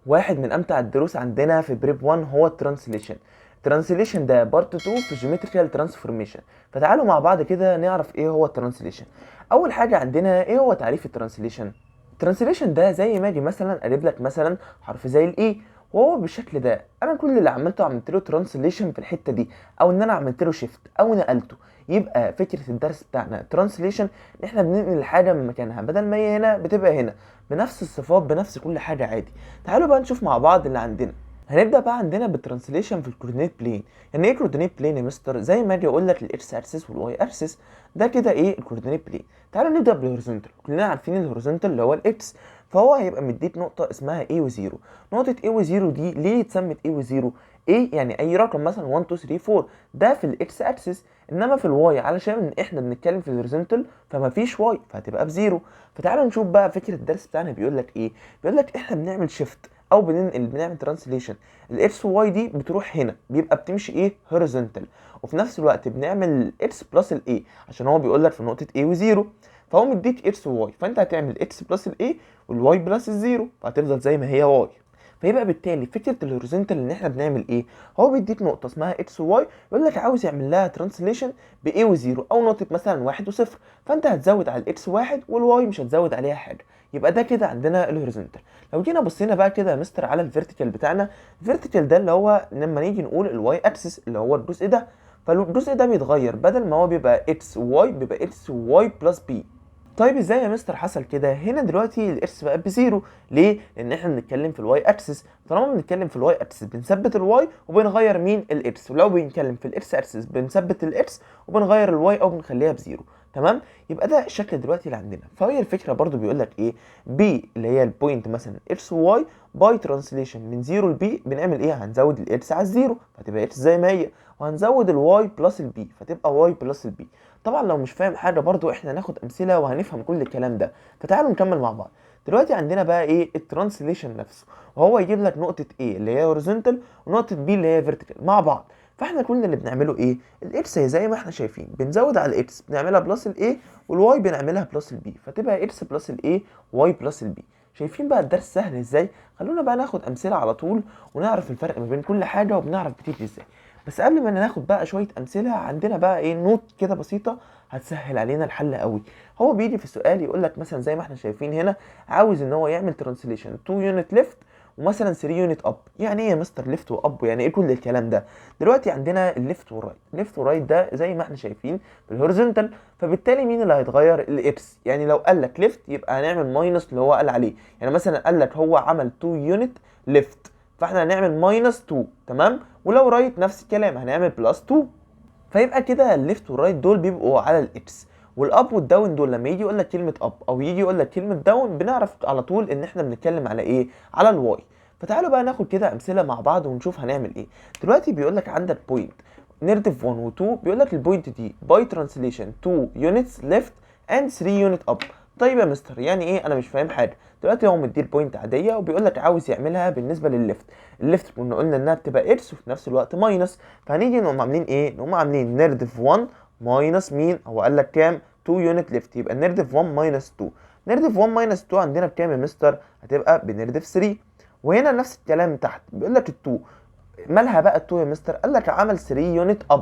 واحد من امتع الدروس عندنا في prep 1 هو ال translation. ال translation ده part 2 في geometrical transformation. فتعالوا مع بعض كده نعرف ايه هو ال translation. اول حاجة عندنا، ايه هو تعريف ال translation؟ ال translation ده زي ما اجي مثلا اجيب لك مثلا حرف زي ال A وهو بالشكل ده، انا كل اللي عملته عملت له translation في الحتة دي، او ان انا عملت له shift او نقلته. يبقى فكرة الدرس بتاعنا translation ان احنا بننقل الحاجة من مكانها، بدل ما هي هنا بتبقى هنا، بنفس الصفات، بنفس كل حاجة عادي. تعالوا بقى نشوف مع بعض اللي عندنا. هنبدا بقى عندنا بال translation في ال coordinate plane. يعني ايه coordinate plane يا مستر؟ زي ما اجي اقول لك ال X axis وال Y axis، ده كده ايه؟ ال coordinate plane. تعالوا نبدا بال horizontal. كلنا عارفين ال horizontal اللي هو ال X، فهو هيبقى مديك نقطة اسمها A و0. نقطة A و0 دي ليه اتسمت A و0؟ A يعني اي رقم، مثلا 1، 2، 3، 4، ده في ال X axis. انما في ال Y، علشان احنا بنتكلم في ال horizontal فما فيش Y، فهتبقى ب zero. فتعالوا نشوف بقى فكرة الدرس بتاعنا بيقول لك ايه. بيقول لك احنا بنعمل shift او بننقل، بنعمل translation. ال X و Y دي بتروح هنا، بيبقى بتمشي ايه؟ horizontal. وفي نفس الوقت بنعمل X plus ال A، عشان هو بيقول لك في نقطة A و0، فهو مديك X و Y، فانت هتعمل X plus ال A وال Y plus ال zero، فهتفضل زي ما هي Y. فيبقى بالتالي فكرة ال horizontal ان احنا بنعمل ايه؟ هو بيديك نقطة اسمها X و Y، يقول لك عاوز يعمل لها translation ب A و zero، او نقطة مثلا 1 و0، فانت هتزود على ال X 1 وال Y مش هتزود عليها حاجه. يبقى ده كده عندنا ال horizontal. لو جينا بصينا بقى كده يا مستر على ال vertical بتاعنا، ال vertical ده اللي هو لما نيجي نقول ال Y axis، اللي هو الجزء ده، فالجزء ده بيتغير، بدل ما هو بيبقى X و Y بيبقى X و Y plus B. طيب ازاي يا مستر حصل كده؟ هنا دلوقتي ال X بقى ب zero. ليه؟ لان احنا بنتكلم في ال Y axis. طالما بنتكلم في ال Y axis بنثبت ال Y وبنغير مين؟ ال X. ولو بنتكلم في ال X axis بنثبت ال X وبنغير ال Y او بنخليها ب zero. تمام؟ يبقى ده الشكل دلوقتي اللي عندنا. فهي الفكرة برضو بيقول لك ايه؟ P اللي هي ال point مثلا X و Y، by translation من 0 ل B، بنعمل ايه؟ هنزود ال X على ال zero فتبقى X زي ما هي، وهنزود ال Y plus ال B فتبقى Y plus ال B. طبعا لو مش فاهم حاجة برضو احنا هناخد امثلة وهنفهم كل الكلام ده. فتعالوا نكمل مع بعض. دلوقتي عندنا بقى ايه؟ ال translation نفسه، وهو يجيب لك نقطة A اللي هي horizontal ونقطة B اللي هي vertical مع بعض. فاحنا كل اللي بنعمله ايه؟ ال X هي زي ما احنا شايفين، بنزود على ال X بنعملها plus ال A، وال Y بنعملها plus ال B، فتبقى X plus ال A Y plus ال B. شايفين بقى الدرس سهل ازاي؟ خلونا بقى ناخد امثلة على طول ونعرف الفرق ما بين كل حاجة وبنعرف بتيجي ازاي. بس قبل ما ناخد بقى شوية امثله، عندنا بقى ايه؟ note كده بسيطة هتسهل علينا الحل قوي. هو بيجي في السؤال يقول لك مثلا زي ما احنا شايفين هنا، عاوز ان هو يعمل translation 2 unit left ومثلا 3 unit up. يعني ايه يا مستر left و up؟ يعني ايه كل الكلام ده؟ دلوقتي عندنا ال left وال right. ال left وال right ده زي ما احنا شايفين في ال horizontal، فبالتالي مين اللي هيتغير؟ ال X. يعني لو قال لك left يبقى هنعمل minus اللي هو قال عليه. يعني مثلا قال لك هو عمل 2 unit left، فاحنا هنعمل minus 2، تمام؟ ولو right نفس الكلام، هنعمل plus 2. فيبقى كده ال left وال right دول بيبقوا على ال X، وال up وال down دول لما يجي يقول لك كلمة up او يجي يقول لك كلمة down بنعرف على طول ان احنا بنتكلم على ايه؟ على ال Y. فتعالوا بقى ناخد كده امثلة مع بعض ونشوف هنعمل ايه. دلوقتي بيقول لك عندك point negative 1 و2، بيقول لك ال point دي by translation 2 units left and 3 unit up. طيب يا مستر يعني ايه؟ انا مش فاهم حاجه. دلوقتي هو مديه ال point عادية وبيقول لك عاوز يعملها بالنسبة للل left. ال left كنا قلنا انها بتبقى X وفي نفس الوقت minus، فهنيجي نقوم عاملين ايه؟ نقوم عاملين negative 1 minus مين؟ هو قال لك كام؟ 2 unit left، يبقى negative 1 minus 2. negative 1 minus 2 عندنا بكام يا مستر؟ هتبقى ب negative 3. وهنا نفس الكلام تحت، بيقول لك ال2 مالها بقى ال2 يا مستر؟ قال لك عمل 3 unit up.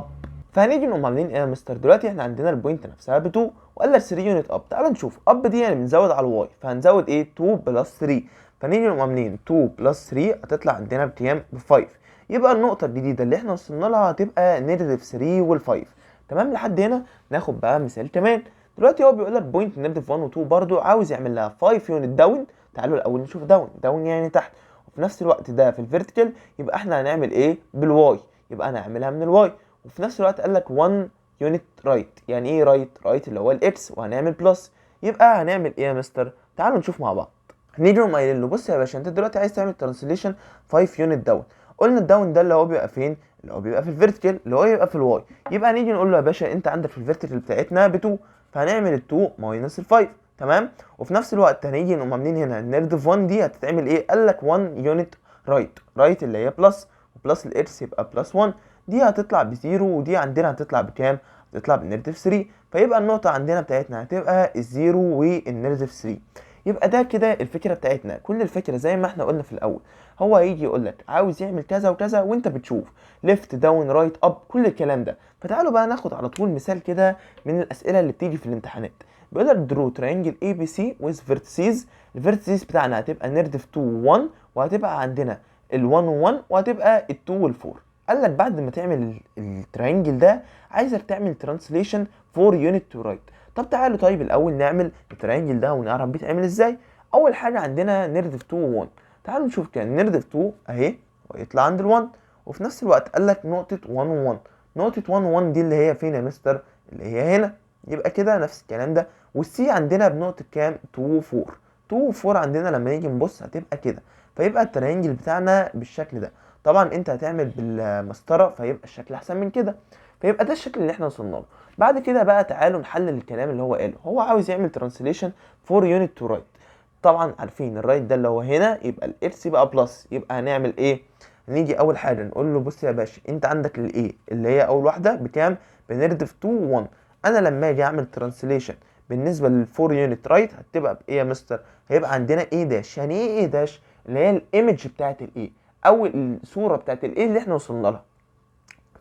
فهنيجي نقوم عاملين ايه يا مستر؟ دلوقتي احنا عندنا ال point نفسها ب 2 وقال لك 3 unit up. تعال نشوف up دي يعني بنزود على ال Y، فهنزود ايه؟ 2 plus 3. فنيجي نقوم عاملين 2 plus 3، هتطلع عندنا بكام؟ ب 5. يبقى النقطة الجديدة اللي احنا وصلنا لها هتبقى negative 3 وال5. تمام لحد هنا؟ ناخد بقى مثال كمان. دلوقتي هو بيقول لك point negative 1 و2، برضو عاوز يعمل لها 5 unit down. تعالوا الاول نشوف down. down يعني تحت، وفي نفس الوقت ده في ال vertical، يبقى احنا هنعمل ايه؟ بال Y، يبقى انا هعملها من ال Y. وفي نفس الوقت قال لك 1 unit right. يعني ايه right؟ right اللي هو ال X، وهنعمل plus. يبقى هنعمل ايه يا مستر؟ تعالوا نشوف مع بعض. نيجي نقوم قايلين له بص يا باشا، انت دلوقتي عايز تعمل translation 5 unit down. قلنا ال down ده اللي هو بيبقى فين؟ اللي هو بيبقى في ال vertical، اللي هو يبقى في ال Y. يبقى نيجي نقول له يا باشا انت عندك في ال vertical بتاعتنا ب 2، فهنعمل ال 2 minus ال 5، تمام؟ وفي نفس الوقت هنيجي نقوم عاملين هنا ال negative 1 دي هتتعمل ايه؟ قال لك 1 unit right. right اللي هي plus، و plus ال X يبقى plus 1. دي هتطلع ب zero، ودي عندنا هتطلع بكام؟ هتطلع ب negative 3. فيبقى النقطة عندنا بتاعتنا هتبقى ال zero وال negative 3. يبقى يبقى ده كده الفكرة بتاعتنا. كل الفكرة زي ما احنا قلنا في الاول، هو هيجي يقول لك عاوز يعمل كذا وكذا، وانت بتشوف left down right up كل الكلام ده. فتعالوا بقى ناخد على طول مثال كده من الاسئلة اللي بتيجي في الامتحانات. بيقول لك draw triangle ABC with vertices. ال vertices بتاعنا هتبقى negative 2 1، وهتبقى عندنا ال 1 1، وهتبقى ال 2 وال 4. قال لك بعد ما تعمل ال triangle ده عايزك تعمل translation 4 unit to right. طب تعالوا طيب الاول نعمل ال triangle ده ونعرف بيتعمل ازاي. اول حاجة عندنا negative 2 1، تعالوا نشوف كده negative 2 اهي ويطلع عند ال 1، وفي نفس الوقت قال لك نقطة 1 1. نقطة 1 1 دي اللي هي فين يا مستر؟ اللي هي هنا. يبقى كده نفس الكلام ده. وال C عندنا بنقطة كام؟ 2 4. 2 4 عندنا لما نيجي نبص هتبقى كده، فيبقى ال triangle بتاعنا بالشكل ده. طبعا انت هتعمل بالمسطره فيبقى الشكل احسن من كده. فيبقى ده الشكل اللي احنا وصلنا له. بعد كده بقى تعالوا نحلل الكلام اللي هو قاله. هو عاوز يعمل translation 4 unit to right. طبعا عارفين ال right ده اللي هو هنا، يبقى ال x يبقى plus. يبقى هنعمل ايه؟ نيجي اول حاجة نقول له بص يا باشا، انت عندك ال A اللي هي اول واحدة بكام؟ ب negative 2 1. انا لما اجي اعمل translation بالنسبة لل 4 unit right هتبقى بايه يا مستر؟ هيبقى عندنا A dash. يعني ايه A dash؟ اللي هي ال image بتاعت ال A او الصورة بتاعت ال A اللي احنا وصلنا لها.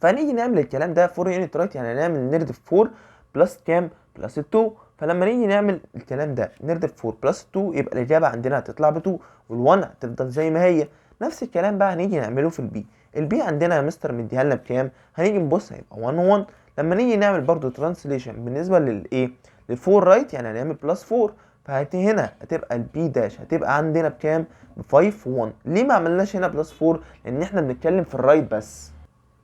فهنيجي نعمل الكلام ده 4 unit right، يعني هنعمل negative 4 plus كام؟ plus 2. فلما نيجي نعمل الكلام ده negative 4 plus 2، يبقى الاجابة عندنا هتطلع ب 2، وال1 هتفضل زي ما هي. نفس الكلام بقى هنيجي نعمله في ال B. ال B عندنا يا مستر مديها لنا بكام؟ هنيجي نبص هيبقى 1 1. لما نيجي نعمل برضو translation بالنسبة للايه؟ لل 4 right، يعني هنعمل plus 4. فهتي هنا هتبقى ال B dash هتبقى عندنا بكام؟ ب 5 1. ليه ما عملناش هنا plus 4؟ لان احنا بنتكلم في ال right بس.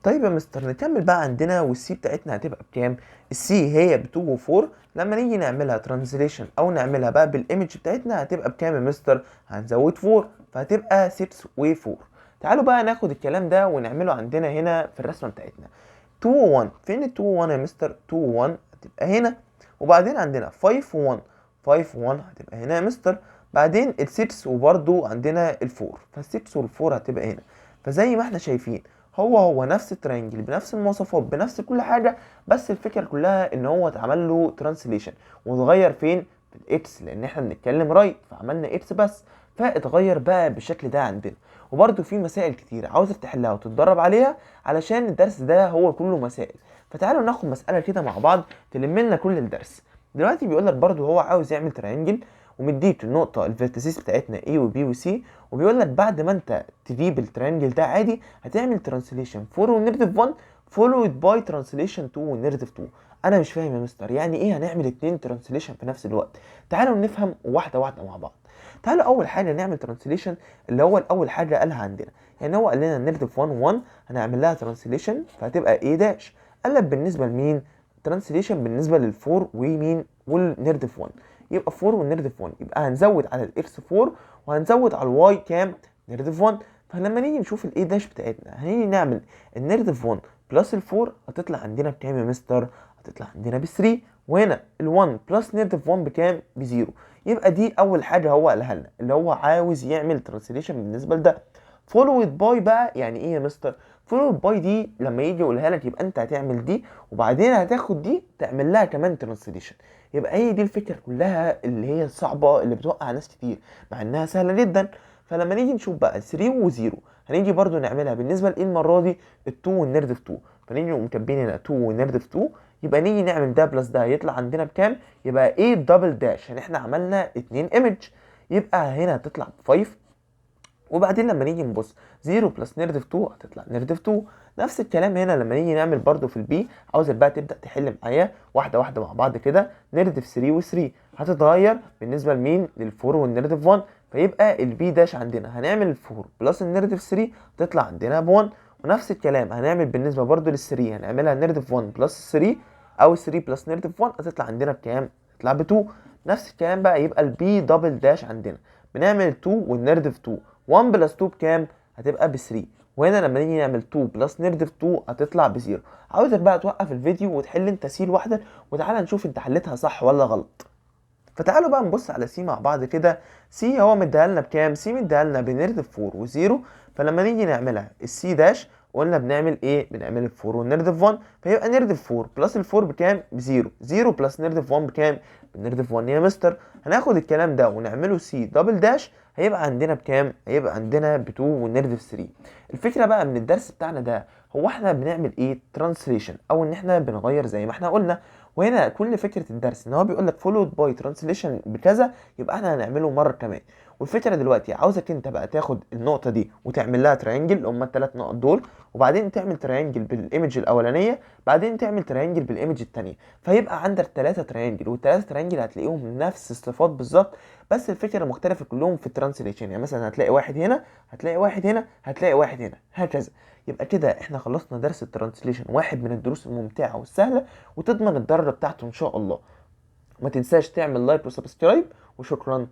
طيب يا مستر نكمل بقى عندنا، وال C بتاعتنا هتبقى بكام؟ ال C هي ب 2 و 4. لما نيجي نعملها translation او نعملها بقى بال image بتاعتنا هتبقى بكام يا مستر؟ هنزود 4، فهتبقى 6 و 4. تعالوا بقى ناخد الكلام ده ونعمله عندنا هنا في الرسمة بتاعتنا. 2 1، فين ال 2 1 يا مستر؟ 2 1 هتبقى هنا، وبعدين عندنا 5 1، 5 1 هتبقى هنا يا مستر، بعدين ال 6 وبرده عندنا ال 4، فال 6 وال 4 هتبقى هنا. فزي ما احنا شايفين هو هو نفس ال triangle بنفس المواصفات بنفس كل حاجه، بس الفكرة كلها ان هو اتعمل له translation واتغير فين؟ في ال x، لان احنا بنتكلم right فعملنا x بس، فاتغير بقى بالشكل ده عندنا. وبرده في مسائل كتير عاوزك تحلها وتتدرب عليها علشان الدرس ده هو كله مسائل. فتعالوا ناخد مسالة كده مع بعض تلم لنا كل الدرس. دلوقتي بيقول لك برده هو عاوز يعمل triangle ومديك النقطة ال vertices بتاعتنا A و B و C، وبيقول لك بعد ما انت تجيب ال triangle ده عادي هتعمل translation 4 و negative 1 followed by translation 2 و negative 2. انا مش فاهم يا مستر يعني ايه هنعمل اتنين translation في نفس الوقت؟ تعالوا نفهم واحدة واحدة مع بعض. تعالوا اول حاجة نعمل translation اللي هو الاول حاجة قالها عندنا، يعني هو قال لنا negative 1 1 هنعمل لها translation فهتبقى A dash. قال لك بالنسبة لمين؟ translation بالنسبة لل four ومين؟ وال negative 1. يبقى 4 وال negative 1، يبقى هنزود على ال x 4 وهنزود على ال y كام؟ negative 1. فلما نيجي نشوف ال A dash بتاعتنا هنيجي نعمل ال negative 1 plus ال 4 هتطلع عندنا بكام يا مستر؟ هتطلع عندنا ب 3، وهنا ال 1 plus negative 1 بكام؟ ب zero. يبقى دي اول حاجة هو قالها لنا اللي هو عاوز يعمل translation بالنسبة لده. followed by بقى يعني ايه يا مستر؟ followed by دي لما يجي يقولها لك يبقى انت هتعمل دي وبعدين هتاخد دي تعمل لها كمان translation. يبقى هي دي الفكرة كلها اللي هي الصعبة اللي بتوقع ناس كتير مع انها سهلة جدا. فلما نيجي نشوف بقى 3 و0 هنيجي برضو نعملها بالنسبة لايه المرة دي؟ ال2 وال negative 2. فنيجي نقوم كاتبين هنا 2 وال negative 2، يبقى نيجي نعمل ده plus ده هيطلع عندنا بكام؟ يبقى A double dash، يعني احنا عملنا اتنين image، يبقى هنا هتطلع ب 5. وبعدين لما نيجي نبص 0 plus negative 2 هتطلع negative 2. نفس الكلام هنا لما نيجي نعمل برضو في ال B، عاوزك بقى تبدا تحل معايا واحدة واحدة مع بعض كده. negative 3 و3 هتتغير بالنسبة لمين؟ لل4 وال negative 1. فيبقى ال B dash عندنا هنعمل 4 plus ال negative 3 تطلع عندنا ب 1. ونفس الكلام هنعمل بالنسبة برضو لل 3، هنعملها negative 1 plus 3 او 3 plus negative 1 هتطلع عندنا بكام؟ هتطلع ب 2. نفس الكلام بقى يبقى ال B double dash عندنا بنعمل 2 وال negative 2، 1 plus 2 بكام؟ هتبقى ب 3. وهنا لما نيجي نعمل 2 plus negative 2 هتطلع ب zero. عاوزك بقى توقف الفيديو وتحل انت C لوحدك، وتعالى نشوف انت حلتها صح ولا غلط. فتعالوا بقى نبص على C مع بعض كده. C هو مديها لنا بكام؟ C مديها لنا ب negative 4 و0. فلما نيجي نعملها ال C dash قلنا بنعمل ايه؟ بنعمل ال 4 وال negative 1، فيبقى negative 4 plus ال 4 بكام؟ ب 0. 0 plus negative 1 بكام؟ ب negative 1 يا مستر. هناخد الكلام ده ونعمله C double dash، هيبقى عندنا بكام؟ هيبقى عندنا ب 2 وال negative 3. الفكرة بقى من الدرس بتاعنا ده هو احنا بنعمل ايه؟ translation، او ان احنا بنغير زي ما احنا قلنا. وهنا كل فكرة الدرس ان هو بيقول لك followed by translation بكذا، يبقى احنا هنعمله مرة كمان. والفكرة دلوقتي عاوزك انت بقى تاخد النقطة دي وتعمل لها triangle، اللي هم الثلاث نقط دول، وبعدين تعمل triangle بال image الاولانيه، بعدين تعمل triangle بال image الثانيه، فيبقى عندك ثلاثة triangle، والثلاثة triangle هتلاقيهم نفس الصفات بالظبط، بس الفكرة مختلفة كلهم في ال translation. يعني مثلا هتلاقي واحد هنا، هتلاقي واحد هنا، هتلاقي واحد هنا، هكذا. يبقى كده احنا خلصنا درس ال translation، واحد من الدروس الممتعة والسهله، وتضمن الدرجة بتاعته ان شاء الله. ما تنساش تعمل like و subscribe، وشكرا.